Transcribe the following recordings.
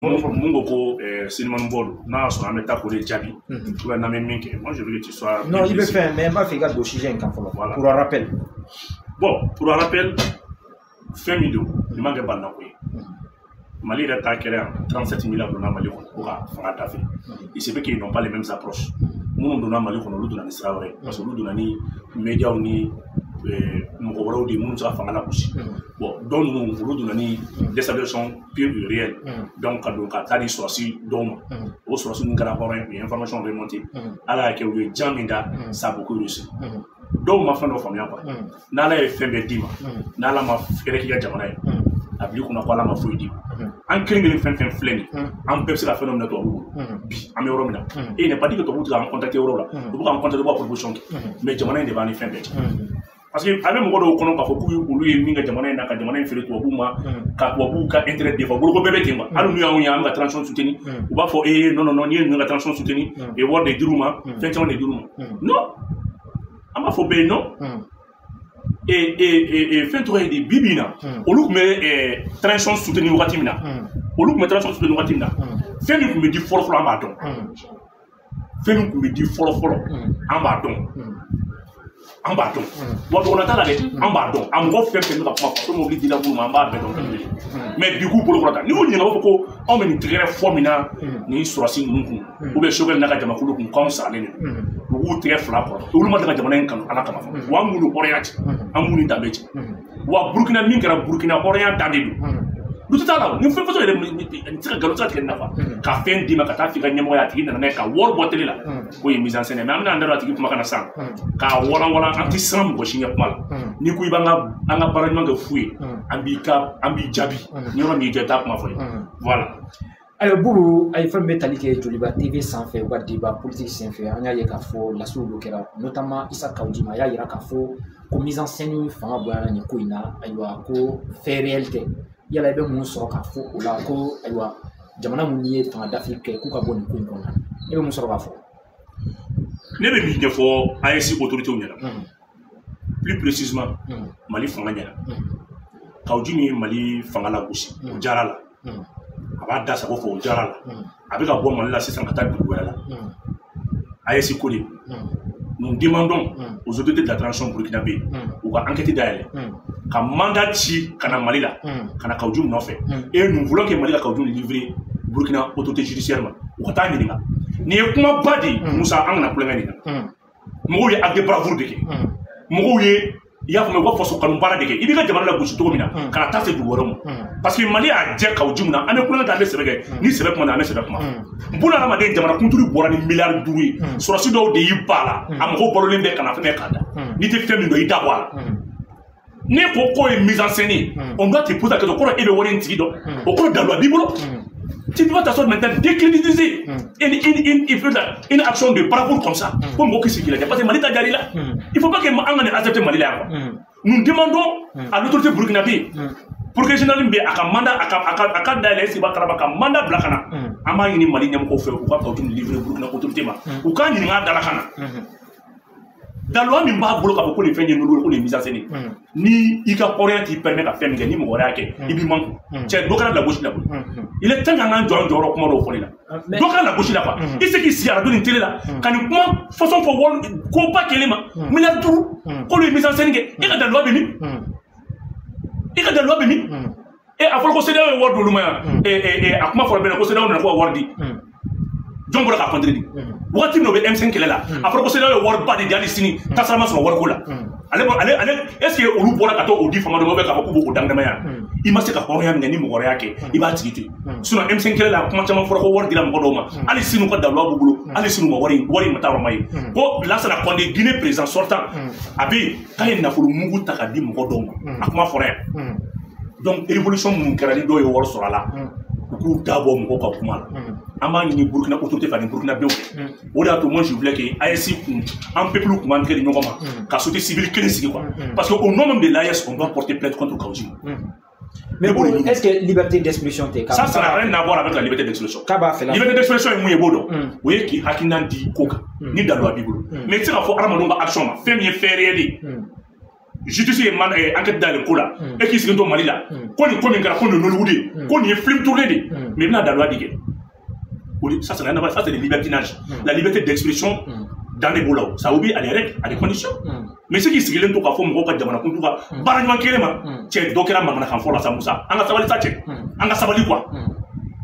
Mun ko Silimani bɔ don, n'a y'a sɔrɔ an bɛ taa k'o de jaabi ou bien n'an bɛ min kɛ, moi je veux que tu sois. Non, i bɛ fɛn, mais n b'a fɛ i ka don sujet in kan fɔlɔ. Voilà. Pour un rappel. Bon, pour un rappel, fɛn min don, nin ma kɛ balinako ye. Mali yɛrɛ ta kɛra yan, 37 milliards donna Mali kɔnɔ ko ka fanga dafe. Il se peut qu'ils n'ont pas les mêmes approches. Minnu donna Mali kɔnɔ, olu donna ni sira wɛrɛ ye, parce que olu donna ni médiaw ni mɔgɔ wɛrɛw de ye minnu bɛ se ka fanga lagosi. Bon, dɔw ninnu, olu donna ni déstabilisation pure et réelle. Donc ka don ka taa di sɔrɔsi dɔw ma, o sɔrɔsi ninnu kɛra hɔrɔn ye, u ye information remonté. Ala y'a kɛ, u ye jan min da, ça a beaucoup réussi. Dɔw ma fɛn dɔ faamuya quoi. N'Ala ye fɛn bɛɛ d'i ma, n'Ala ma fɛrɛ k'i ka jamana ye, a bil'i kunna ko Ala ma foyi d'i ma. An kelen kelen fɛn fɛn filɛ nin, an bɛɛ bɛ se ka fɛn dɔ minɛ tubabu bolo bi. An bɛ yɔrɔ min na, e n'est pas dit que tubabu tɛ k'an contacter yɔrɔ la, u bɛ k'an contacter, u b'a proposition kɛ, mais jamana in de b'an ni fɛn bɛɛ cɛ. Parce que a bɛ mɔgɔ dɔw kɔnɔ k'a fɔ k'u olu ye min kɛ jamana in na, ka jamana in feere tubabuw ma, ka tubabuw ka intérêt défend, boloko bɛɛ bɛ ten quoi. Hali n'u y'anw ye, an bɛ ka transition soutenir, u b'a fɔ: ee, non non non, n'i ye ninnu ka transition soutenir, e wari de dir'u ma, fɛn caman de dir'u ma. Non, an b'a fɔ bɛɛ ye non. E fɛn tɔgɔ ye di, bi bi in na, olu tun bɛ transition soutenir wagati min na, olu tun bɛ transition soutenir wagati min na, fɛn min tun bɛ di fɔlɔ fɔlɔ, an b'a dɔn. Fɛn min tun bɛ di fɔlɔ fɔlɔ, an b'a dɔn, an b'a dɔn wa. Dɔgɔnɔ t'a la dɛ, an b'a dɔn. A mɔgɔ fɛn fɛn bɛ ka kuma fɔ, mobili dira minnu ma, an b'a bɛɛ dɔn. Mais bi k'u bolo kɔrɔta, n'i y'u ɲininka, u b'a fɔ ko anw bɛ nin tɛgɛrɛ fɔ min na nin sɔrɔsi ninnu kun ou bien Choguel n'a ka jamakulu kun, k'anw saralen de don. U k'u tɛgɛ fila kɔrɔ, olu ma deli ka jamana in kanu Ala kama fɔlɔ. Wa an b'u ni hɔrɔnya cɛ, an b'u ni danbe cɛ. Wa Burukina min kɛra Burukina, hɔrɔnya dan de don. Du t'a la o ni fɛn fasɔn yɛrɛ n tɛ se ka nkalon tɛ se ka tigɛ nafa ka fɛn d'i ma ka taa f'i ka ɲɛmɔgɔ ye, a tigi nana n'a ye ka wari bɔ télé la k'o ye mise en scène. Mais an bɛna an da don a tigi kumakan na sisan k'a walan walan. An tɛ siran mɔgɔ si ɲɛ kuma la. N'i ko i b'an ka an ka baara ɲuman kɛ fu ye, an b'i ka an b'i jaabi ni yɔrɔ min y'i diya, i t'a kuma fɔ ye. Voilà. Ayiwa Bubu, a ye fɛn min bɛ tali kɛ Joliba TV sanfɛ, u ka débat politique senfɛ, an y'a ye k'a fɔ lasiw dɔ kɛra, notamment Issa Kaou Djim, a y'a yira k'a fɔ ko mise en scène fanga bonyana nin ko in na. Ayiwa, ko fait réel tɛ. Yala i bɛ mun sɔrɔ k'a fɔ o la, ko ayiwa jamana mun ye fanga dafiri kɛ, k'u ka bɔ nin ko in kɔnɔna na? E bɛ mun sɔrɔ k'a fɔ? Ne bɛ min ɲɛfɔ AES autorités ɲɛna, plus précisément Mali fanga ɲɛna, Kaou Djim ye Mali fanga lagosi, o diyara la, a b'a da sago fɔ, o diyara la. A bɛ ka bɔ Mali la sisan ka taa dugu wɛrɛ la. AES ko de, nous demandons aux autorités de la transition burkinabé u ka enquête dayɛlɛ, ka mandat ci ka na Mali la, ka na Kaou Djim nɔfɛ. Et nous voulons que Mali ka Kaou Djim livrer Burkina autorité judiciaire ma, u ka taa ɲininka. Nin ye kumaba de ye Musa, an kana kulonkɛ nin na. Mɔgɔw ye acte de bravoure de kɛ, mɔgɔw ye, i y'a faamu, u ka faso kanu baara de kɛ. I b'i ka jamana lagosi cogo min na, ka na taa se dugu wɛrɛ ma, parce que Mali y'a jɛ Kaou Djim na. An bɛ kulonkɛ kɛ, an bɛ sɛbɛ kɛ, ni sɛbɛ kuma na, an bɛ sɛbɛ kuma. Buna hadamaden, jamana kuntigi bɔra ni miliyari 5 ye, sɔrɔsi dɔw de y'i ba la, a mɔgɔw balolen bɛ ka na fɛn k'a da. N'i tɛ fɛn min dɔn, i da bɔ a la. Ne ko k'o ye mise en scène ye, on doit te poser la question. Kɔrɔ e bɛ wari in tigi dɔn, o kɔrɔ daluya b'i bolo. Tu dois t'asseoir maintenant, décrédibiliser une action de bravoure comme ça. Pour mɔgɔ k'i sigi lajɛ, parce que Mali ta diyara i la. Il faut pas que an ka nin accepter Mali la yan quoi. Nous demandons à l'autorité burkinabé, procureur général min bɛ a ka mandat, a ka dayɛlɛ est-ce que b'a kalama, ka mandat bila ka na. An b'a ɲini Mali ɲɛmɔgɔw fɛ, u ka Kaou Djim livrer Burkina autorité ma, u k'a ɲininka a dala ka na daluya min b'a bolo k'a fɔ ko nin fɛn ye n'olu ko nin mise en scène. Ni i ka hɔrɔnya t'i permet ka fɛn min kɛ, ni mɔgɔ wɛrɛ y'a kɛ, i b'i man kun cɛ. Dɔ kɛra lagosi la koyi. Il est temps k'an k'an jɔ an jɔyɔrɔ kuma dɔw fɔli la. Dɔ kɛra lagosi la quoi. I se k'i sigi arajo ni télé la ka nin kuma façon fɔ, wari koba kelen ma, miliyari 5, k'olu ye mise en scène kɛ. E ka daluya bɛ min? E ka daluya bɛ min? E a fɔra ko CEDEAO ye wari d'olu ma yan. A kuma fɔra bɛɛ ko CEDEAO nana ko ka wari di. Jɔn bɔra k'a contredit? Wagati min na u bɛ M5 kɛlɛ la, a fɔra ko CEDEAO ye wariba de di, hali sini tasara ma sɔrɔ wariko la. Ale ale ale est ce que olu bɔra ka taa o di fama dɔ ma, ou bien k'a fɔ k'u b'o dangadamaya? I ma se ka hɔrɔnya minɛ, ni mɔgɔ wɛrɛ y'a kɛ, i b'a tigi to yen. Sinon M5 kɛlɛ la, kuma caman fɔra ko wari dira mɔgɔ dɔw ma, hali sini u ka daluya b'u bolo, hali sini u ma wari, wari in ma taa yɔrɔ ma ye. Ko Lansana Conde, Guinée président sortant, a bɛ yen k'a ye nafolo mugu ta ka di mɔgɔ dɔw ma, a kuma fɔra yan. Donc révolution minnu kɛra, ni dɔw ye wari sɔrɔ a la, u k'u da bɔ mɔgɔw ka kuma la. An b'a ɲini Burukina autorité fɛ ani Burukina denw fɛ. O de y'a to moi je voulais que AES kun, an peuple kun b'an tɛgɛ di ɲɔgɔn ma ka société civile kelen sigi quoi, parce que au nom même de l'AES, on doit porter plainte contre Kaou Djim. Mais bon, est-ce que liberté d'expression tɛ? Ça n'a rien à voir avec la liberté d'expression. K'a b'a fɛ la. Liberté d'expression ye mun ye, i b'o dɔn. O ye k'i hakilina di ko kan ni daluya b'i bolo. Mais i tɛ se ka fɔ hadamadenw ka action ma fɛn min ye fait réel ye. Justice ye enquête dayɛlɛ ko la, e k'i sigi to Mali la, ko nin ko min kɛra, ko nin Nollywood de, ko nin ye film tourné de, mais i bɛna daluya di kɛ. Ça, c'est ça, c'est le libertinage. La liberté d'expression dans les boulots, ça obéit à des règles, à des conditions. Mais ce qui sigilen to k'a fɔ mɔgɔw ka jamanakuntigi ka baara ɲuman kelen ma, cɛ dɔ kɛra manamanakan fɔ la sa. Musa, an ka sabali sa, cɛ, an ka sabali quoi.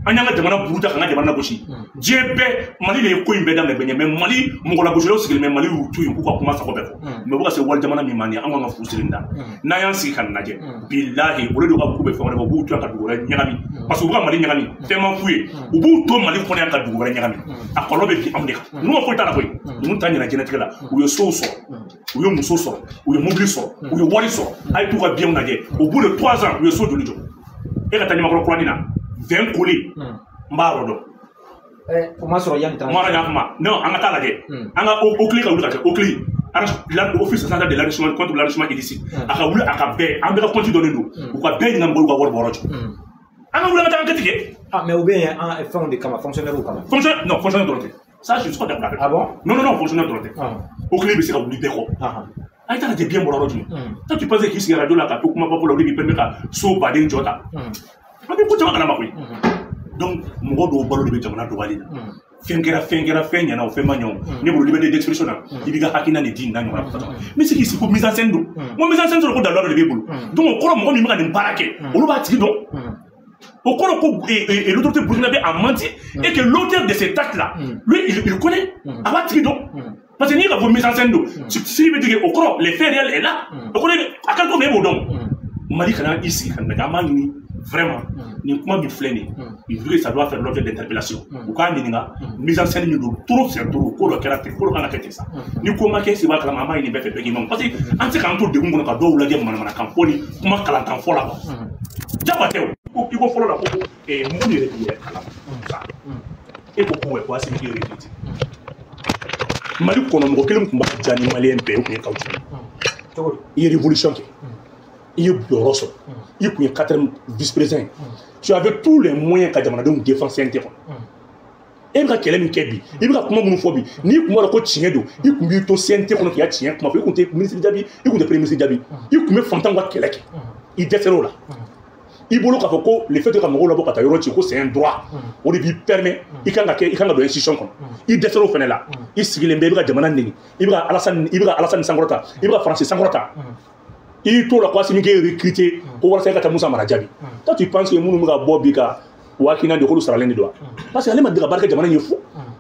An y'an ka jamana buruja k'an ka jamana lagosi. Diɲɛ bɛɛ, Mali de ye ko in bɛɛ daminɛ bɛɛ ɲɛ, mais Mali mɔgɔ lagosilaw sigilen bɛ, Mali y'u to yen k'u ka kuma sago bɛɛ fɔ. Mais u bɛ ka se wali jamana min ma nin ye, an kan ka fu siri da n'an y'an sigi ka nin lajɛ, bilahi, olu de ka k'u bɛ fɛn wɛrɛ kɛ, u b'u to yan ka dugu wɛrɛ ɲagami, parce que u bɛ ka Mali ɲagami, fɛn ma f'u ye, u b'u to Mali kɔnɔ yan ka dugu wɛrɛ ɲagami. A kɔlɔlɔ bɛ bin anw de kan. Ninnu ka foyi t'a la koyi. Ninnu ta ɲɛna diɲɛlatigɛ la, u ye sow sɔrɔ, u ye muso sɔrɔ, u ye mobili sɔrɔ, u ye wari sɔrɔ. A ye t'u ka biens lajɛ, au bout de 3 ans, u ye so joli jɔ? E ka taa Ɲamakɔrɔ kuranin na, 20 colis, n b'a yɔrɔ dɔn. O ma sɔrɔ yanni. Ma yɔrɔ kuma. Non, an ka taa lajɛ, an ka OCLEI ka wuli ka kɛ OCLEI, Office central de l'enrichissement, contre l'enrichissement illicite, a ka wuli, a ka bɛɛ, an bɛɛ ka compte dɔnnen don, u ka bɛɛ ɲininka mɔgɔw ka wari bɔ yɔrɔ jɔ. An ka wuli, an ka taa enquête kɛ. Ah, mais u bɛ yen an fɛnw de kama, fonctionnaire kama. Fonctionnaire, non, fonctionnaire dɔrɔn tɛ. Ça, je suis pas d'accord avec. Ah bon? Non, non, non, fonctionnaire dɔrɔn tɛ. OCLEI bɛ se ka wuli bɛɛ kɔ. A ye taa lajɛ, bien bɔra yɔrɔ jumɛn? Toi, tu penses k'i sigi radio la ka to kuma fɔ la, o de b'i permet ka so baden jɔ ta? An bɛ ko caman kalama koyi. Donc mɔgɔ dɔw balo de bɛ jamana dɔgɔyali la. Fɛn kɛra, fɛn kɛra, fɛn ɲɛna o, fɛn ma ɲɛ o, ne bolo, liberté d'expression na, i b'i ka hakilina de di nin n'a ɲɔgɔnna façon. N bɛ se k'i sigi ko mise en scène don. N ko mise en scène sɔrɔ ko daluya dɔ de b'e bolo. Donc o kɔrɔ, mɔgɔ min bɛ ka nin baara kɛ, olu b'a tigi dɔn. O kɔrɔ ko l'autorité burkinabé a menti et que l'auteur de cet acte là, lui, il connaît, a b'a tigi dɔn. Parce que n'i ka fɔ mise en scène don, ce qui veut dire que o kɔrɔ, les faits réels est là. O kɔrɔ, a ka to e b'o dɔn. Mali kana i sigi ka nin lajɛ. An b'a ɲini vraiment, nin kuma min filɛ nin ye, il veut que ça doit faire l'objet d'interpellation. U k'a ɲininka, mise en scène min don, trop c'est trop, ko dɔ kɛra ten, ko dɔ kan ka kɛ ten sa. Ni ko ma kɛ, sigi b'a kalama. An b'a ɲini bɛɛ fɛ, bɛɛ k'i ma, parce que an tɛ se k'an to degun kɔnɔ ka dɔw lajɛ manamanakan fɔ ni kuma kalantan fɔ la quoi. Jagoya tɛ o. I ko fɔlɔ la ko mɔgɔ min yɛrɛ b'i yɛrɛ kalama sa, e ko ko ko Assimi k'i recruter Mali kɔnɔ, mɔgɔ kelen tun b'a diya ni malien bɛɛ ye, o tun ye Kaou Djim. I ye révolution kɛ, i ye jɔyɔrɔ sɔrɔ, i kun ye quatrième vice-président ye, tu avais tous les moyens ka jamanadenw défendre CNT kɔnɔ. E bɛ ka kɛlɛ min kɛ bi, i bɛ ka kuma minnu fɔ bi, n'i kun b'a dɔn ko tiɲɛ don, i kun b'i to CNT kɔnɔ k'i ka tiɲɛ kuma fɔ. I kun tɛ ministre jaabi, i kun tɛ premier ministre jaabi, i kun bɛ fantanw ka kɛlɛ kɛ. I dɛsɛr'o la. I bolo k'a fɔ ko le fait que ka mɔgɔw labɔ ka taa yɔrɔ ci, ko c'est un droit, o de b'i permet i kan ka kɛ, i kan ka don institution kɔnɔ. I dɛsɛr'o fɛnɛ la. I sigilen bɛ, i bɛ ka jamana neni, i bɛ ka Alassane, i bɛ ka Alassane sankɔrɔta, i bɛ ka Faransi sankɔrɔta. I y'i t'o la ko Assimi k'e recruter ko walasa i ka taa Musa Mara jaabi. Toi, tu penses que minnu bɛ ka bɔ bi ka waakina de, k'olu saralen de don wa? Parce que ale ma deli ka baara kɛ jamana in ye fu.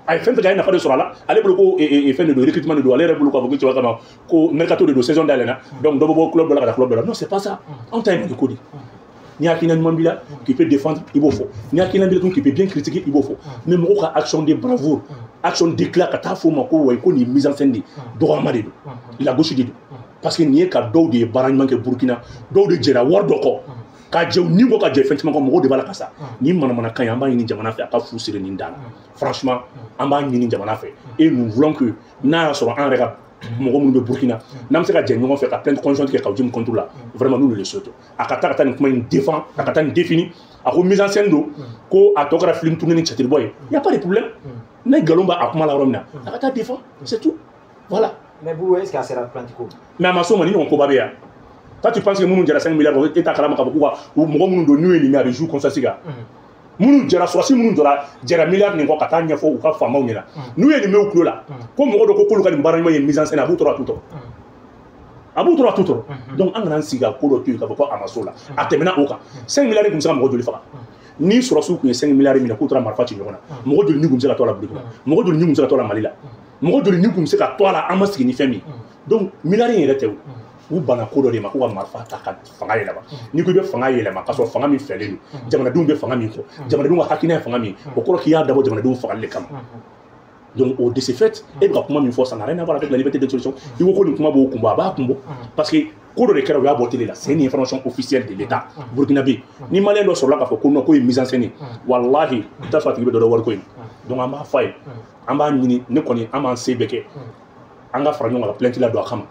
A ye fɛn fɛn kɛ, a ye nafa de sɔrɔ a la. Ale bolo ko fɛn de don, recrutement de don. Ale yɛrɛ bolo k'a fɔ ko cɛba kama ko mercato de don, saison dayɛlɛnna, donc dɔ bɛ bɔ club dɔ la ka taa club dɔ la. Non, c'est pas ça. Anw ta ye Mali ko de. Ni hakilina ɲuman b'i la k'i peut défendre, i b'o fɔ. Ni hakilina b'i la k'i peut bien critiquer, i b'o fɔ. Mais mɔgɔw ka action de bravoure, action d'éclat, ka taa fɔ o ma ko wayi, ko nin mise en scène de dɔgɔyama de don, lagosi de don. Parce que nin ye ka dɔw de ye baara ɲuman kɛ Burukina, dɔw de jɛra wari dɔ kɔ ka jɛ u ni kɔ, ka jɛ fɛn caman kɔ, mɔgɔw de b'a la ka sa. Nin manamanakan ye, an b'a ɲini jamana fɛ, a ka fu siri nin dan na. Franchement, an b'a ɲini jamana fɛ, et nous voulons que n'a y'a sɔrɔ an yɛrɛ ka mɔgɔ minnu bɛ Burukina, n'an bɛ se ka jɛ ɲɔgɔn fɛ ka plainte conjointe kɛ Kaou Djim contre la, vraiment, nous le souhaitons. A ka taa, ka taa nin kuma in défend, a ka taa nin défini. A ko mise en scène don, ko a tɔ kɛra film tourné ni cɛtiribɔ ye, y a pas de problème. Ne nkalon b'a a kuma la yɔrɔ min na, a ka taa défend, c'est tout, voilà. Mais Boubou, est-ce que a sera plainte ko? Mais a ma s'o ma. Ni ɲɔgɔn koba bɛ yan. Toi, tu penses que minnu jɛra 5 milliards, e t'a kalama k'a fɔ k'u ka mɔgɔ minnu don, n'u ye nin mɛn, a bɛ jouer conscience kan. Minnu jɛra, sɔrɔsi minnu jɔra, jɛra miliyari nin kɔ ka taa ɲɛfɔ u ka faamaw ɲɛna, n'u ye nin mɛn u tulo la ko mɔgɔ dɔ ko k'olu ka nin baara ɲuman ye mise en scène, a b'u tɔɔrɔ, a t'u tɔɔrɔ, a b'u tɔɔrɔ, a t'u tɔɔrɔ. Donc an kana an sigi ka ko dɔ to yen k'a fɔ ko a ma s'o la. A tɛmɛna o kan. 5 milliards tun bɛ se ka mɔgɔ joli faga? Ni sɔrɔsiw tun ye 5 milliards minɛ k'u taara marifa ci ɲɔgɔn na, mɔgɔ joli ni tun bɛ se ka to a la Burukina? Mɔgɔ joli ni tun bɛ se ka to a la Mali la? Mɔgɔ joli ni tun bɛ se ka to a la? An ma sigi ni fɛn min. Donc miliyari in yɛrɛ tɛ o. U banna ko dɔ de ma k'u ka marifa ta ka fanga yɛlɛma. N'i ko i bɛ fanga yɛlɛma k'a sɔrɔ fanga min fɛlen don, jamanadenw bɛ fanga min kɔ, jamanadenw ka hakilina ye fanga min, o kɔrɔ k'i y'a dabɔ jamanadenw fagali de kama. Donc au de ce fait, e bɛ ka kuma min fɔ, ça n'a rien à voir avec la liberté d'expression. I ko ko nin kuma b'o kun bɔ, a b'a kun bɔ, parce que ko dɔ de kɛra, u y'a bɔ télé la, c'est une information officielle de l'État burkinabé. Ni malien dɔ sɔrɔla k'a fɔ ko non, k'o ye mise en scène ye, walahi, i t'a sɔrɔ a tigi bɛ dɔ dɔn wariko in. Donc an b'a fɔ a ye, an b'a ɲini, ne kɔni, an b'an se bɛɛ kɛ, an ka fara ɲɔgɔn kan ka plainte la don a kama.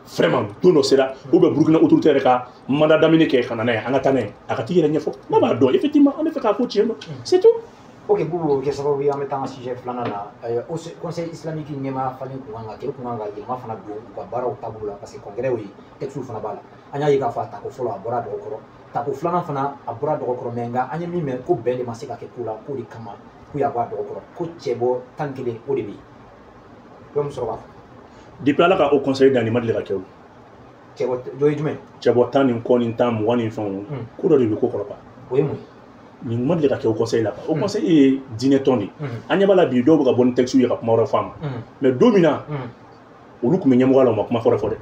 Vraiment, don dɔ sera, ou bien Burukina autorité yɛrɛ ka mandat d'amener kɛ ka na n'a ye, an ka taa n'a ye, a ka t'i yɛrɛ ɲɛfɔ n'a b'a dɔn. Effectivement, an bɛ fɛ k'a ko tiɲɛ don, c'est tout. Ok, Boubou, kɛ sababu ye an bɛ taa an ka sujet filanan na. Conseil islamique ɲɛmaa falen kun kan ka kɛ, o kun kan ka yɛlɛma fana don u ka baaraw taabolo la, parce que congrès y'o ye, texte fana b'a la. An y'a ye k'a fɔ a tako fɔlɔ a bɔra dɔgɔ kɔrɔ, tako filanan fana a bɔra dɔgɔ kɔrɔ, mais nka an ye min mɛn ko bɛn de ma se ka kɛ ko la, k'o de kama k'u y'a bɔ a dɔgɔ kɔrɔ, ko cɛbɔ 11 o de bɛ yen. I bɛ mun sɔrɔ k'a fɔ? Depuis Ala ka o conseil da, nin ma deli ka kɛ o. Cɛbɔ dɔ ye jumɛn? Cɛbɔ 10 ni kɔ ni 10 20 ni fɛnw, ko dɔ de bɛ ko kɔrɔ quoi. O ye mun ye? Nin ma deli ka kɛ o conseil la quoi. O conseil ye diinɛ tɔn de ye. An ɲɛ b'a la bi, dɔw bɛ ka bɔ ni texte ye ka kuma wɛrɛ fɔ a ma. Mais don min na olu tun bɛ ɲɛmɔgɔya la, u ma kuma wɛrɛ fɔ dɛ.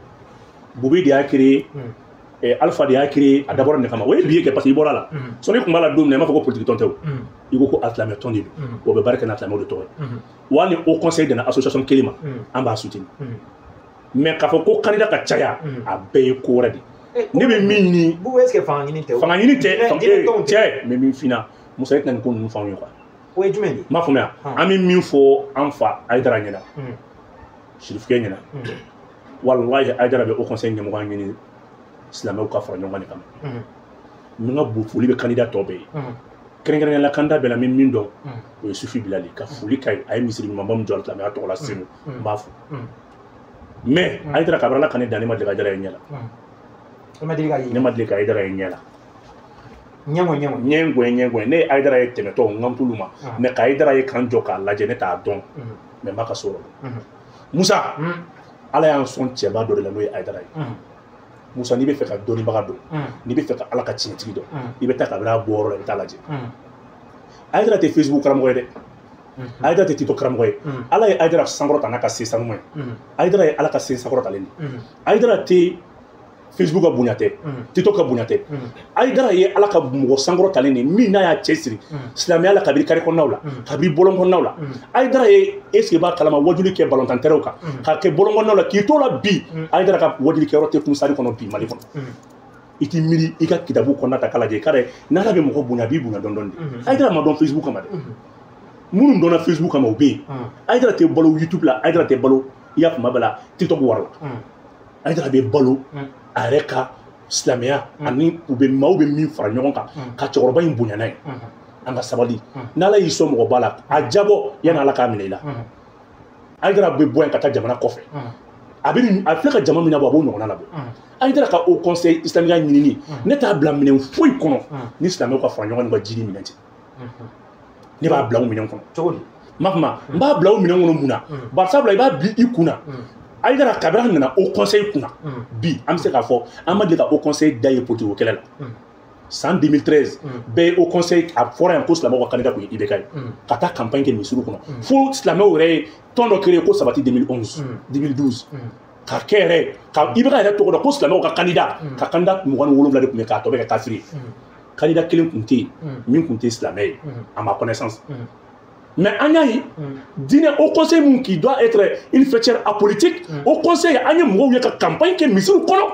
Boubé de y'a créé, Alpha de y'a créé, a dabɔra nin de kama. O ye bi ye kɛ parce que i bɔra la. Sɔnni tun b'a la don min na, i m'a fɔ ko politique tɔn tɛ o. I ko ko alisilamɛ tɔn de don. O bɛ baara kɛ n'alisilamɛw de tɔgɔ ye. Wa ni o conseil nana association kelen ma, an b'a soutenir. Mais k'a fɔ ko candidat ka caya, a bɛɛ ye ko wɛrɛ de ye. Ne bɛ min ɲini. Boubou, est-ce que fanga ɲini tɛ o? Fanga ɲini tɛ, cɛ, n bɛ min f'i ɲɛna, Musa, e tɛna nin ko ninnu fɔ anw ye quoi. O ye jumɛn de ye? N m'a faamuya. An bɛ min fɔ an fa Hayidara ɲɛna, Sirifukɛ ɲɛna, walahi Hayidara bɛ o conseil ɲɛmɔgɔya ɲini silamɛw ka fara ɲɔgɔn kan de kama. N ka foli bɛ candidat tɔ bɛɛ ye. Kɛrɛnkɛrɛnnenya la candidat bɛɛ la, n bɛ min dɔn, o ye Sufi Bilali ka foli ka ye, a ye misiri ɲumanba min jɔ silamɛya tɔgɔ la Senu, n b'a fo. Mais Hayidara kabini Ala ka ne dan, ne ma deli ka Hayidara ye ɲɛ la. Ne ma deli ka Hayidara ye ɲɛ la. Ɲɛŋo ɲɛŋo ne ye Hayidara ye tɛmɛtɔ n kan t'olu ma, mais ka Hayidara ye k'an jɔ k'a lajɛ, ne t'a dɔn, mais n b'a ka so yɔrɔ dɔn. Musa, Ala y'an sɔn cɛba dɔ de la, n'o ye Hayidara ye. Musa, n'i bɛ fɛ ka dɔnnibaga dɔn, n'i bɛ fɛ ka Ala ka tiɲɛtigi dɔn, i bɛ taa kabini a bɔyɔrɔ la, i bɛ taa lajɛ. Hayidara tɛ Facebook karamɔgɔ ye dɛ. Hayidara tɛ TikTok karamɔgɔ ye. Ala ye Hayidara sankɔrɔta n'a ka se sanuma ye. Hayidara ye Ala ka se sankɔrɔtalen de ye. Hayidara tɛ Facebook ka bonya tɛ, TikTok ka bonya tɛ. Hayidara ye Ala ka mɔgɔ sankɔrɔtalen de ye min n'a y'a cɛ siri silamɛya la kabini kari kɔnɔnaw la, kabini bɔlɔn kɔnɔnaw la. Hayidara ye, est ce que i b'a kalama, wajuli kɛ balontan kan, k'a kɛ bɔlɔn kɔnɔnaw la, k'i t'o la bi. Hayidara ka wajuli kɛyɔrɔ tɛ kun sari kɔnɔ bi Mali kɔnɔ. I t'i miiri i ka kitabu kɔnɔna ta k'a lajɛ, i k'a dɛ n'Ala bɛ mɔgɔ bonya, a b'i bonya dɔɔni dɔɔni de. Hayidara ma dɔn Facebook kama dɛ. Minnu dɔnna Facebook kama, o bɛ yen. Hayidara tɛ balo YouTube la, Hayidara tɛ balo i y'a faamuya b'a la TikTok wari la. Hayidara bɛ balo a yɛrɛ ka silamɛya ani u bɛ maaw bɛ min fara ɲɔgɔn kan ka cɛkɔrɔba in bonya n'a ye. An ka sabali, n'Ala y'i sɔn mɔgɔba la, a jabɔ yanni Ala k'a minɛ i la. Hayidara bɛ bɔ yan ka taa jamana kɔfɛ, a bɛ a filɛ ka jama min labɔ, a b'o ɲɔgɔnna labɔ. Hayidara ka o conseil islamique ɲinini, ne t'a bila minɛn foyi kɔnɔ ni silamɛw ka fara ɲɔgɔn kan ka jiri minɛn cɛ. Ne b'a bila o minɛn kɔnɔ. Cogo di? N b'a fɔ ma, n b'a bila o minɛn kɔnɔ mun na? Bari sabula i b'a bila i kunna. Hayidara kabini a nana o conseil kunna, bi an bɛ se k'a fɔ an ma deli ka o conseil da ye politique ko kɛlɛ la. San 2013 bɛɛ ye o conseil, a fɔra yan ko silamɛw ka candidat kun ye IBK ye, ka taa campagne kɛ misiriw kɔnɔ, fo silamɛw yɛrɛ ye tɔn dɔ créé ko Sabati 2011 2012, ka kɛ yɛrɛ ka IBK yɛrɛ tɔgɔ da ko silamɛw ka candidat, ka candidat 27 de tun bɛ k'a tɔ bɛ kɛ kafiri ye. Candidat kelen tun tɛ yen min tun tɛ silamɛ ye à ma connaissance. Mais an y'a ye diinɛ au conseil mun qui doit être une faîtière apolitique, au conseil an ye mɔgɔw ye ka campagne kɛ misiriw kɔnɔ.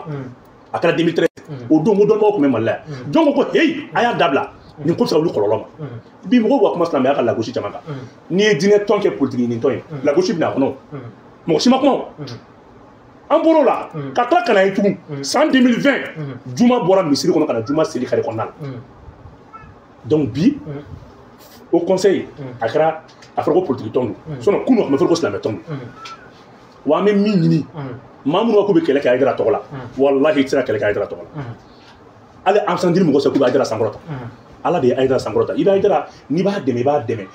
A kɛra 2013, o don ko dɔnnibagaw tun bɛ Mali la yan. Jɔn ko heyi, a y'a dabila, nin ko bɛ se ka wuli kɔlɔlɔ ma. Bi mɔgɔw b'a kuma silamɛya ka lagosi caman kan. N'i ye diinɛ tɔn kɛ politique ɲini tɔn ye, lagosi bɛ na a kɔnɔ, mɔgɔ si ma kuma o. An bɔr'o la ka tila ka na ye tugun san 2020, juma bɔra misiri kɔnɔ ka na juma seli kare kɔnɔna la. Donc bi au conseil a kɛra a fɔra ko politique tɔn don, sinon kunun a tun bɛ fɔ ko silamɛ tɔn don. Wa an bɛ min ɲini, maa minnu ko k'u bɛ kɛlɛ kɛ Hayidara tɔgɔ la, walahi i tɛ se ka kɛlɛ kɛ Hayidara tɔgɔ la. Hali Ansandiri mɔgɔ sɛ k'u bɛ Hayidara sankɔrɔta, Ala de ye Hayidara sankɔrɔta. I bɛ Hayidara, n'i b'a dɛmɛ, i b'a dɛmɛ.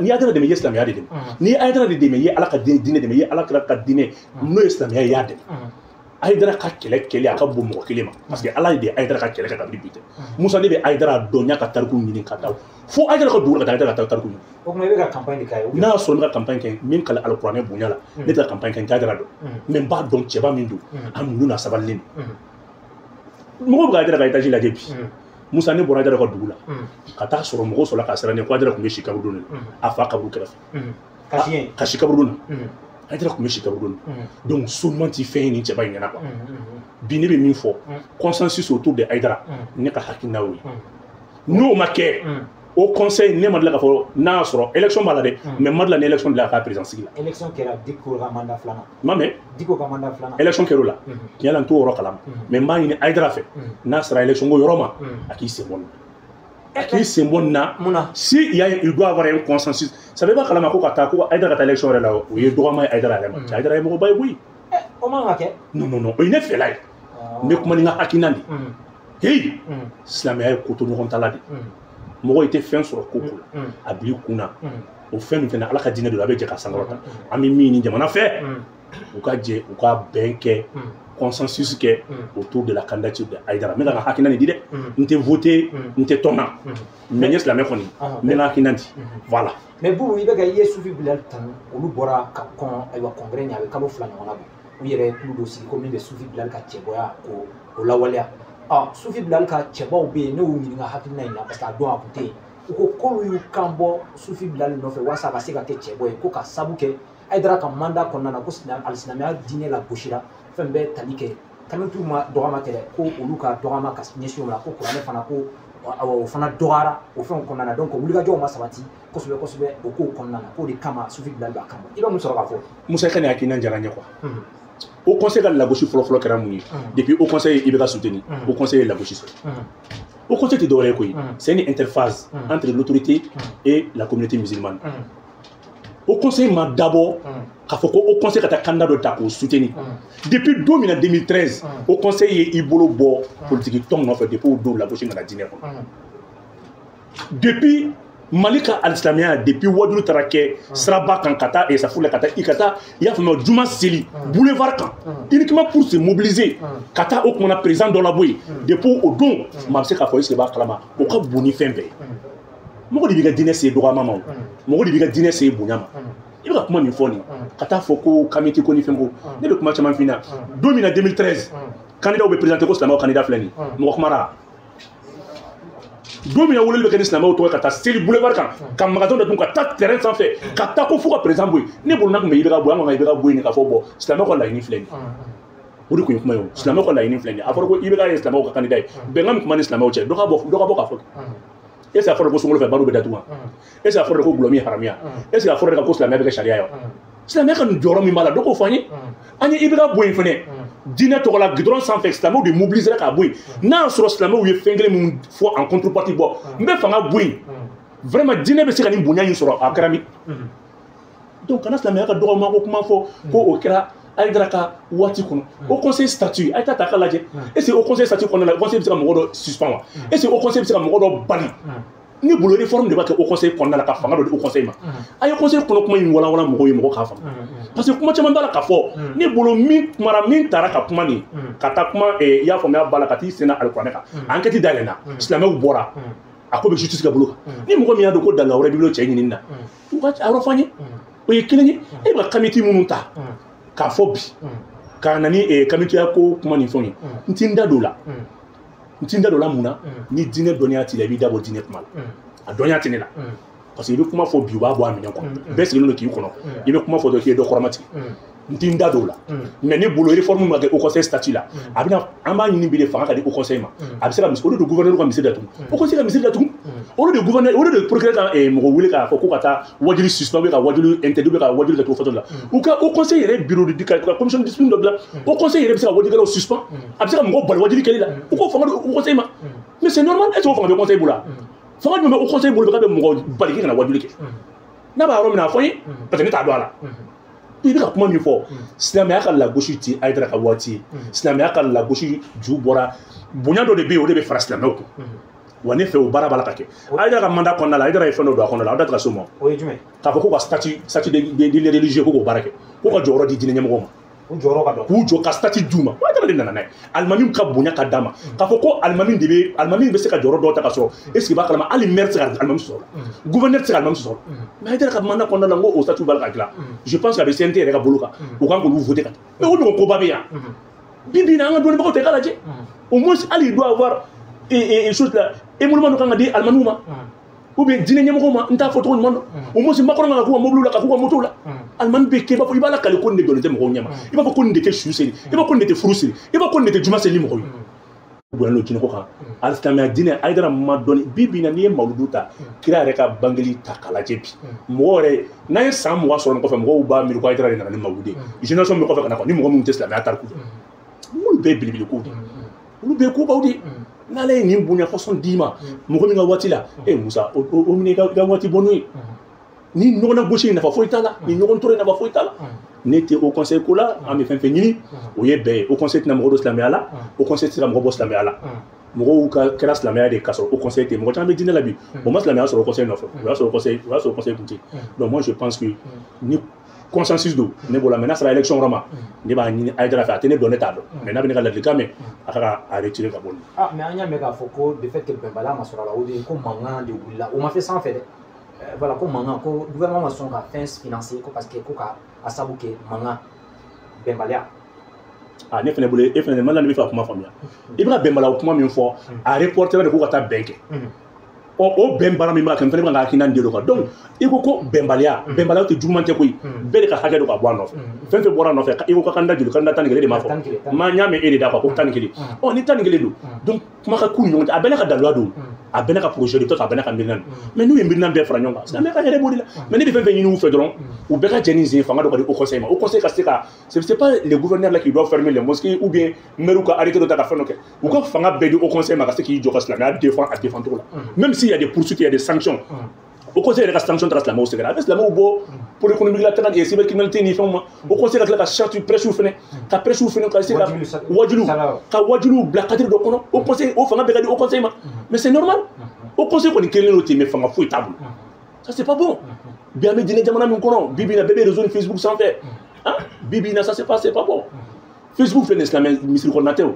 N'i Hayidara dɛmɛ, i ye silamɛya de dɛmɛ. N'i ye Hayidara de dɛmɛ, i ye Ala ka diinɛ dɛmɛ, i ye Ala ka diinɛ n'o ye silamɛya ye, i y'a dɛmɛ. Hayidara ka kɛlɛ kɛlɛ a ka bon mɔgɔ kelen ma, parce que Ala de ye Hayidara ka kɛlɛ kɛ kabini bi tɛ. Musa, ne bɛ Hayidara dɔn, n y'a ka tariku ɲini ka taa fo Hayidara ka dugu la ka taa Hayidara ka tariku ɲini. O tuma i bɛ ka campagne de k'a ye? N'a y'a sɔrɔ ne ka campagne kɛ, min kalan alikuranɛ bonya la, ne tɛ ka campagne kɛ, n tɛ Hayidara dɔn, mais n b'a dɔn cɛba min don, a muɲu n'a sabalilen don. Mɔgɔw bɛ ka Hayidara ka étage lajɛ bi. Musa, ne bɔra Hayidara ka dugu la ka taa sɔrɔ mɔgɔw sɔrɔla k'a siran ne ko Hayidara tun bɛ si kaburudon de la, a fa kaburu kɛrɛfɛ. Ka si kaburudon na. Hayidara tun bɛ si kaburudon na. Donc so ɲuman tɛ fɛn ye nin cɛba in ɲɛna quoi. Bi ne bɛ min fɔ, consensus autour de Hayidara, ne ka hakilina y'o ye. N'o ma kɛ, au conseil ne ma deli k'a fɔ n'a y'a sɔrɔ élection b'a la dɛ, mais ma deli ni élection de la k'a président sigi la. Élection kɛra Dicko ka mandat filanan. N m'a mɛn. Dicko ka mandat filanan. Élection kɛra o la. Tiɲɛ la n t'o yɔrɔ kalama. Mais n b'a ɲini Hayidara fɛ, n'a sera élection ko yɔrɔ ma, a k'i sen bɔ nin na. K'i sen bɔ nin na. Si il y a, il doit avoir un consensus. Ça veut pas kalama ko ka taa ko Haïdara ka taa élection yɛrɛ la, o ye dɔgɔma ye Haïdara yɛrɛ ma. Haïdara ye mɔgɔba ye koyi. O man ka kɛ. Non non non, o ye ne fɛla ye. N bɛ kuma ni n ka hakilina de ye. Hey, silamɛya ye ko to ɲɔgɔn ta la de. Mɔgɔ i tɛ fɛn sɔrɔ ko ko la, a bil'i kun na. O fɛn min fɛnɛ Ala ka diinɛ don, a bɛ jɛ ka sankɔrɔta. An bɛ min ɲini jamana fɛ, u ka jɛ u ka bɛn kɛ, consensus kɛ autour de la candidature de Haïdara. N bɛ ka n ka hakilina de di dɛ. N tɛ voter, n tɛ tɔn na. Mais n ye silamɛ kɔni, n bɛ n ka hakilina di. Voilà. Mais Boubou, i bɛ ka i ye Sufi Bilal tanu, olu bɔra ka kɔn ayiwa congrès ɲɛ, a bɛ kalo 2 ɲɔgɔnna bɔ. U yɛrɛ ye kulu dɔ sigi ko min bɛ Sufi Bilal ka cɛbɔya ko o lawaleya. Sufi Bilal ka cɛbaw bɛ yen, ne y'u ɲininka hakilina in na parce que a don a kun tɛ yen. U ko k'olu y'u kan bɔ Sufi Bilal nɔfɛ walasa a ka se ka kɛ cɛbɔ ye, ko ka sabu kɛ Haïdara ka mandat kɔnɔna na ko alisilamɛya diinɛ lagosira, fɛn bɛɛ tali kɛ kamituw ma dɔgɔma tɛ dɛ, ko olu ka dɔgɔma ka ɲɛsin o la, ko kuranɛ fana ko awa o fana dɔgɔyara o fɛnw kɔnɔna na, donc wulikajɔw ma sabati kosɛbɛ kosɛbɛ o kow kɔnɔna na, k'o de kama Sufi Bilal b'a kan bɔ. I bɛ mun sɔrɔ k'a fɔ? Musa, i ka nin hakilina diyara n ye quoi. Haut conseil ka lagosi fɔlɔ-fɔlɔ kɛra mun ye? Depuis haut conseil i bɛ ka soutenir, haut conseil ye lagosi sɔrɔ. Haut conseil tɛ dɔwɛrɛ ye koyi, c'est une interface entre l'autorité et la communauté musulmane. Haut conseil ma dabɔ k'a fɔ ko haut conseil ka taa candidat dɔ ta k'o soutenir. Depuis don min na 2013, haut conseil ye i bolo bɔ politique tɔn nɔfɛ, depuis o don lagosi nana diinɛ kɔnɔ. Depuis Mali ka alisilamɛya, depuis wajulu taara kɛ siraba kan ka taa safuru la ka taa i ka taa, i y'a faamuya, juma seli boulevard kan uniquement pour se mobiliser ka taa o kumana président dɔ labɔ yen, depuis o don maa bɛ se k'a fɔ est ce que b'a kalama o ka bon ni fɛn bɛɛ ye. Mɔgɔ de b'i ka diinɛ se dɔgɔyama ma, o mɔgɔ de b'i ka diinɛ se bonya ma. I bɛ ka kuma min fɔ nin, ka taa fɔ ko kamiti ko ni fɛn ko, ne bɛ kuma caman f'i ɲɛna. Don min na 2013 candidat bɛ présenté ko silamɛw candidat filɛ nin ye, mɔgɔ kumara. Don min na weleli bɛ kɛ ni silamɛw tɔgɔ ye ka taa seli boulevard kan, ka magasin datugu, ka taa terrain sanfɛ, ka taa ko fo ka président bɔ yen, ne bolo n'a tun bɛ IBK bɔ yen, an kan ka IBK bɔ yen k'a fɔ bɔn silamɛw ka laɲini filɛ nin ye. O de tun ye kuma ye o, silamɛw ka laɲini filɛ nin ye. A fɔra ko IBK ye silamɛw ka candidat ye, bɛnkan min tun b'a ni silamɛw cɛ, dɔ ka bɔ k'a fɔ. Est ce que a fɔra ko sunkalo fɛ baro bɛ datugu wa? Est ce que a fɔra ko gulɔmin ye haramuya? Est ce que a fɔra ko silamɛya bɛ kɛ sariya ye wa? Silamɛya ka jɔyɔrɔ min b'a la, dɔ k'o fɔ an ye. An ye IBK bɔ yen fɛnɛ diinɛ tɔgɔ la goudron sanfɛ, silamɛw de mobilisera k'a bɔ yen. N'a y'a sɔrɔ silamɛw ye fɛn kelen min fɔ en contrepartie bɔ, n bɛ fanga bɔ yen, vraiment diinɛ bɛ se ka nin bonya in sɔrɔ, a kɛra min. Donc kana silamɛya ka dɔgɔma ko kuma fɔ ko o kɛra Haïdara ka waati kɔnɔ. Haut conseil statut, a ye taa ta k'a lajɛ. Est ce que haut conseil statut kɔnɔna la, haut conseil bɛ se ka mɔgɔ dɔ suspend wa? Est ce que haut conseil bɛ se ka mɔgɔ dɔ bali? Ni bolo réforme de b'a kɛ haut conseil kɔnɔna la ka fanga dɔ di haut conseil ma. A ye conseil kɔnɔ kuma in walanwalan mɔgɔw ye, mɔgɔ k'a faamu. Parce que kuma caman b'a la k'a fɔ, ne bolo min kumara, min taara ka kuma nin, ka taa kuma, i y'a faamuya b'a la, ka t'i sen na alikuranɛ kan. Enquête dayɛlɛnna, silamɛw bɔra, a ko bɛ justice ka bolo kan. Ni mɔgɔ min y'a dɔn ko dalilu wɛrɛ b'i bolo cɛ ɲinini na, u ka a yɔrɔ fɔ an ye. O ye kelen ye. E bɛ ka kamiti minnu ta k'a fɔ bi, ka na ni kamitiya ko kuma ni fɛnw ye, n ti n da don o la. N ti n da don o la mun na? Ni diinɛ dɔnniya t'i la, i b'i da bɔ diinɛ kuma la. A dɔnniya tɛ ne la. Parce que i bɛ kuma fɔ bi, u b'a bɔ a minɛ kɔnɔ. Bɛɛ sigilen don k'i kɔnɔ. I bɛ kuma fɔ dɔrɔn k'i ye dɔ kɔrɔma tigɛ. N ti n da don o la. Mais ne bolo réforme ma kɛ haut conseil statut la, a bɛna an b'a ɲini bi de fanga ka di haut conseil ma. A bɛ se ka o de don gouverneur ka misiri datugu. Haut conseil ka misiri datugu. O de gouverneur, o de procureur ka mɔgɔ wele k'a fɔ ko ka taa wajuli suspend, ka wajuli interdit, ka wajuli kɛ cogo fɔtɔ la. U ka haut conseil yɛrɛ bureau de ka commission de discipline dɔ dilan. Haut conseil yɛrɛ bɛ se ka wajulikɛlaw suspend. A bɛ se ka mɔgɔw bali wajuli kɛli la. U k'o fanga di haut conseil ma. Mais c'est normal, est-ce que o fanga bɛ conseil bolo wa? Fanga jumɛn bɛ haut conseil bolo k'a bɛ mɔgɔ bali k'i kana wajuli kɛ? N'a b'a yɔrɔ min na, a fɔ n ye, parce que ne t'a dɔn a la. I bɛ ka kuma min fɔ, silamɛya ka lagosi ti Haïdara ka waati ye. Silamɛya ka lagosi ju bɔra, bonya dɔ de bɛ yen, o de bɛ fara silamɛw kun. Wa ne fɛ o baara b'a la ka kɛ. Haïdara ka mandat kɔnɔna la, Haïdara ye fɛn dɔ don a kɔnɔ la, aw da tɛ ka s'o ma. O ye jumɛn? K'a fɔ ko ka statut de religieux ko k'o baara kɛ, ko ka jɔyɔrɔ di diinɛ ɲɛmɔgɔw ma. U jɔyɔrɔ ka dɔn. K'u jɔ ka statut d'u ma. Haïdara de nana n'a ye. Alimami ka bonya ka d'a ma. K'a fɔ ko alimami de bɛ, alimami bɛ se ka jɔyɔrɔ dɔw ta ka sɔrɔ, est ce que i b'a kalama hali maire tɛ se ka alimami sɔrɔ la, gouverneur tɛ se ka alimami sɔrɔ. Mais Haïdara ka mandat kɔnɔna la, n ko o statut b'a la ka dilan. Je pense que a bɛ CNT yɛrɛ ka bolo kan, u kan k'olu voter ka taa. Mais o ɲɔgɔn koba bɛ yan. Bi bi in na, an ka dɔnnibagaw tɛ k'a lajɛ. Au moins hali il doit avoir et chose là, émolument dɔ kan ka di alimamiw ma, ou bien diinɛ ɲɛmɔgɔw ma, n t'a fɔ cogo ɲuman dɔn. Au moins Macron kan ka k'u ka mobili la, ka k'u ka moto la. Alimami bɛ kɛ i b'a fɔ i b'a lakale ko nin de jɔlen tɛ mɔgɔw ɲɛma, i b'a fɔ ko nin de tɛ su seli, i b'a fɔ ko nin de tɛ furu siri, i b'a fɔ ko nin de tɛ juma seli ni mɔgɔw ye. Bonya n'o diinɛ ko kan, alisilamɛya diinɛ Haïdara ma dɔnni. Bi bi in na, n'i ye mawuludu ta, kira yɛrɛ ka bangeli ta k'a lajɛ bi, mɔgɔ yɛrɛ n'an ye san 20 sɔrɔ nin kɔfɛ, mɔgɔw b'a miiri ko Haïdara de nana ni mawuludu ye. Génération min kɔfɛ ka na, ni mɔgɔ minnu tɛ silamɛya tariku dɔn, olu bɛɛ ye belebele kow de ye, olu bɛɛ ye kobaw de ye. N'ale ye nin bonya façon d'i ma mɔgɔ min ka waati la, e Musa, o minɛ i ka waati bɔ n'o ye. Ni ɲɔgɔn na gosi nafa foyi t'a la, ni ɲɔgɔn tɔɔrɔ nafa foyi t'a la. Ne tɛ haut conseil ko la, an bɛ fɛn fɛn ɲini o ye bɛɛ ye. Haut conseil tɛna mɔgɔ don silamɛya la, haut conseil tɛ se ka mɔgɔ bɔ silamɛya la. Mɔgɔw ka kɛra silamɛya de ka sɔrɔ haut conseil tɛ. Mɔgɔ caman bɛ diinɛ la bi, o ma silamɛya sɔrɔ haut conseil nɔfɛ, o y'a sɔrɔ conseil, o y'a sɔrɔ conseil kun tɛ. Donc moi je pense que ni consensus don ne bolo, mais n'a sera élection yɔrɔ ma, ne b'a ɲini Hayidara fɛ, a tɛ ne dɔn, ne t'a dɔn, mais n'a bɛ ne ka ladilikan mɛn, a ka a retirer ka bɔ nin. Ah, mais an y'a mɛn k'a fɔ ko de fait que bɛnbaliya ma sɔrɔ a la, o de ye ko mankan de wulila, o ma fɛ sanfɛ dɛ. Voilà, ko mankan, ko gouvernement ma sɔn ka fɛn financer ko parce que ko ka a sabu kɛ mankan bɛnbaliya. Ah, ne fɛnɛ bolo, e fɛnɛ ma la, ne bɛ fɛ ka kuma faamuya. I bɛ ka bɛnbaliya kuma min fɔ, a reporter de ko ka taa bɛn kɛ. Ɔ, o bɛn baara min b'a kɛ, n fɛnɛ bɛ ka hakilina di o kan. Donc i ko ko bɛnbaliya, bɛnbaliya tɛ juguman tɛ koyi, bɛɛ de ka hakɛ don ka bɔ a nɔfɛ. Fɛn fɛn bɔra a nɔfɛ, i ko ka kanda joli, kanda 11 de m'a fɔ, ma n y'a mɛn e de da quoi, ko 11. Ɔ, ni 11 don, donc kuma ka k'u ni ɲɔgɔn cɛ, a bɛɛ n'a ka daluya don, a bɛɛ n'a ka projet don, a bɛɛ n'a ka miirina don. Mais n'u ye miirina bɛɛ fara ɲɔgɔn kan, silamɛya ka hɛrɛ b'o de la. Mais ne bɛ fɛn fɛn ɲini u fɛ dɔrɔn, u bɛɛ ka jɛ ni sen fanga dɔ ka di haut conseil ma. Haut conseil ka se ka, c'est pas les gouverneurs là qui doivent fermer les mosquées ou bien maire ka arrêté dɔ ta ka fɛn dɔ kɛ. U ka fanga bɛɛ di haut conseil ma ka se k'i jɔ ka silamɛya défend a défend cogo la. Même s'il y a des poursuites, il y a des sanctions. Haut conseil yɛrɛ ka sanction taara silamɛw sɛgɛrɛ, a bɛ silamɛw bɔ pôle économique la taga et cybercriminalité ni fɛnw ma. Haut conseil ka tila ka charte presse fɛnɛ, ka presse fɛnɛ ka se ka wajuliw, ka wajuliw bila cadre dɔ kɔnɔ. Haut conseil, o fanga bɛɛ ka di haut conseil ma, mais c'est normal. Haut conseil kɔni kelen don ten, mais fanga foyi t'a bolo. Ça c'est pas bon. Bi an bɛ diinɛ jamana min kɔnɔ, bi bi in na bɛɛ bɛ réseau ni Facebook sanfɛ. Ah, bi bi in na, ça c'est pas, c'est pas bon. Facebook filɛ nin ye, silamɛ misiri kɔnɔna tɛ, o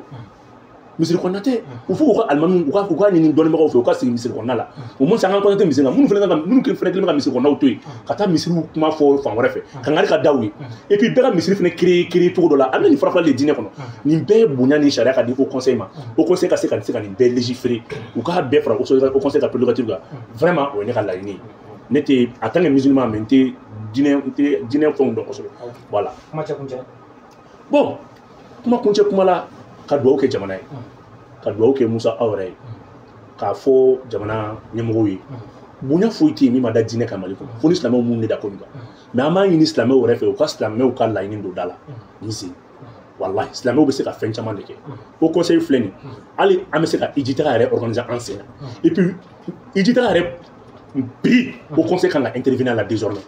misiri kɔnɔna tɛ. U fo k'u ka alimami, u ka ɲini dɔnnibagaw fɛ, u ka sigi misiri kɔnɔna la. Au moins an ka kɔnɔ tɛ misiri kan, minnu fana ka minnu fana kɛlen bɛ ka misiri kɔnɔnaw to yen ka taa misiriw kuma fɔ fan wɛrɛ fɛ, kangari ka da u ye. Et puis bɛɛ ka misiri fana créer cogo dɔ la, a bɛ nin fara de diinɛ kɔnɔ. Nin bɛɛ ye bonya ni sariya ka di haut conseil ma. Haut conseil ka se ka nin bɛɛ légiférer, u k'a bɛɛ fara haut conseil ka prérogative kan. Vraiment o ye ne ka laɲini ye. Ne tɛ en tant que musulman, mais n tɛ diinɛ fɛnw dɔn kosɛbɛ. Voilà. Kuma cɛ kuncɛ. Bon, kuma kuncɛ kuma la, ka dugawu kɛ jamana ye, ka dugawu kɛ Musa aw yɛrɛ ye, k'a fɔ jamana ɲɛmɔgɔw ye, bonya foyi tɛ yen min ma da diinɛ kan Mali kɔnɔ, fo ni silamɛw minnu de da ko min kan. Mais an b'a ɲini silamɛw yɛrɛ fɛ, u ka silamɛw ka laɲini don da la nin sen. Walahi, silamɛw bɛ se ka fɛn caman de kɛ. Haut conseil filɛ nin, hali an bɛ se ka ijitaga yɛrɛ organiser an sen na. Et puis ijitaga yɛrɛ prix, haut conseil kan ka intervenir là désormais.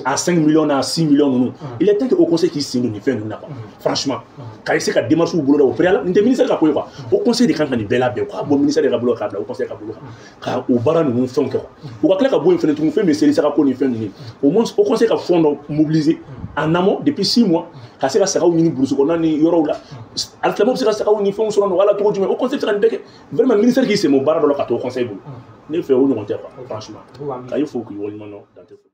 À 5 millions, à 6 millions, nous. Il est temps que haut conseil qui signe nous fait nous quoi. Franchement, quand il sait qu'à démarche ou boulot au préalable, nous ministère ka quoi. Haut conseil de kan ka ni bɛɛ labɛn quoi. Bon, ministère de ka bolo ka bila haut conseil ka bolo kan. Ka o baara ninnu fɛnw kɛ quoi. U ka tila ka bɔ yen fɛnɛ tugun, fɛn min seli saka ko ni fɛn ninnu. Au moins haut conseil ka fonds dɔ mobiliser en amont depuis 6 mois, ka se ka sagaw ɲini burusi kɔnɔna ni yɔrɔw la. Alisilamɛw bɛ se ka sagaw ni fɛnw sɔrɔ nɔgɔya la cogo jumɛn? Haut conseil bɛ se ka nin bɛɛ kɛ. Vraiment ministère k'i sen bɔ baara dɔ la ka to haut conseil bolo. Ne fɛ o ɲɔgɔn tɛ quoi, franchement. K'a ye fo k'i waleɲuman dɔn, dan tɛ fo.